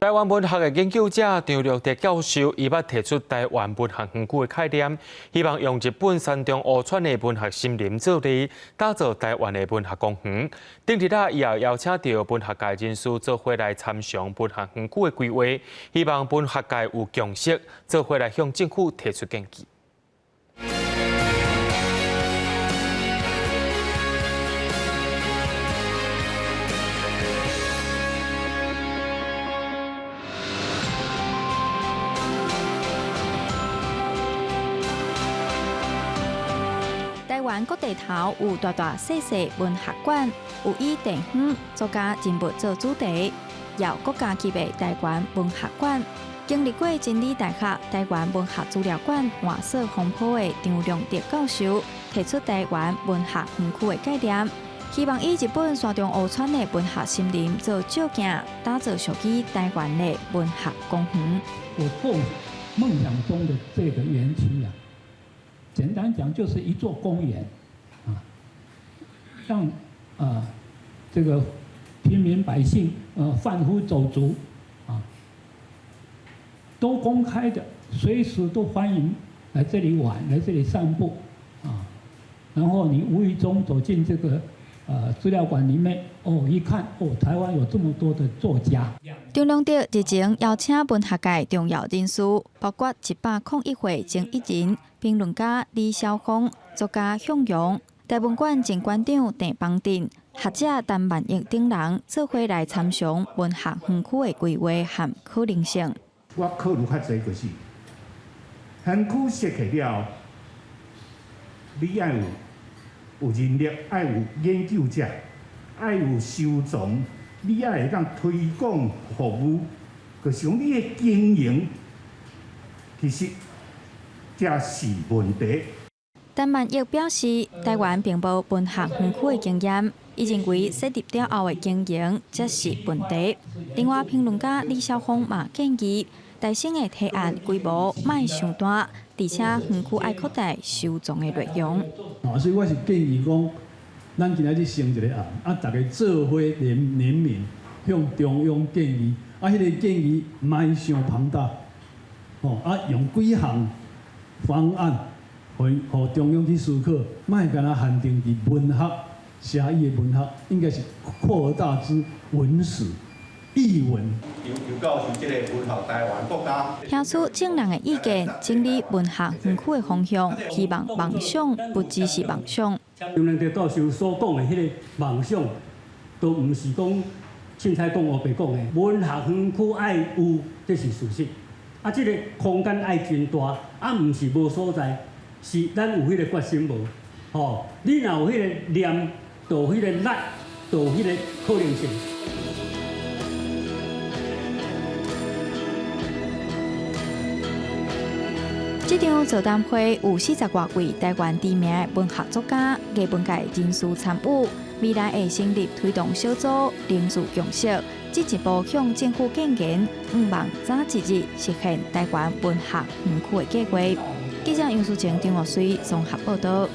台灣文學的研究者張良德教授，伊捌提出台灣文學園區的概念，希望用日本山中湖川的文學森林做例，打造台灣的文學公園。頂日仔，伊也邀請著文學界人士做伙來參詳文學園區的規劃，希望文學界有共識，做伙來向政府提出建議。台灣各地頭有大大細細文學館，有以地方作家人物做主題，有國家級的台灣文學館。經歷過真理大學台灣文學資料館換算風波的張良德教授，提出台灣文學園區的概念，希望以日本山中湖川的文學森林做照鏡，打造屬於台灣的文學公園。我夢想中的這個園區啊，簡單講就是一座公園，啊，讓啊這個平民百姓、販夫走卒啊，都公開的，隨時都歡迎來這裡玩，來這裡散步，啊，然後你無意中走進這個資料館裡面，哦，一看，哦，台灣有這麼多的作家。張良德日前邀請文學界重要人士，包括101歲曾一人、評論家李筱峰、作家向陽、台文館前館長鄭邦鎮、學者陳萬益等人，做伙來參詳文學園區的規劃和可能性。我考慮較濟就是，園區設計了後，你愛有人力，愛有研究者，愛有收藏，你愛會當推廣服務，就是講你的經營，其實才是問題。陳萬益表示，台灣並無文學園區的經驗，伊認為設立了後的經營才是問題。另外，評論家李筱峰嘛建議，台省的提案規模莫傷大，而且園區愛擴大收藏的內容。啊，所以我是建議講，咱今仔日成一个案，啊，逐家做伙聯名向中央建議，啊，彼个建議莫傷龐大，吼，啊，用幾項方案，予中央去思考，莫干焦限定佇文學、寫意的文學，應該是擴而大之文史、藝文。劉教授這个文學台灣國家。聽取眾人的意見，整理文學園區的方向，希望夢想不只是夢想。張良德教授所講的彼个夢想，都毋是講凊彩講烏白講的。文學園區愛有，這是事實。啊，這個空間愛真大，啊，毋是無所在，是咱有彼个決心無？吼，你若有彼個念，就有彼個力，就有彼個可能性。這場座談會有40外位台灣知名的文學作家、藝文界人士參與，未來會成立推動小組，凝聚共識，進一步向政府建言，向望早一日實現台灣文學園區的計劃。記者楊淑晴、張岳水綜合報導。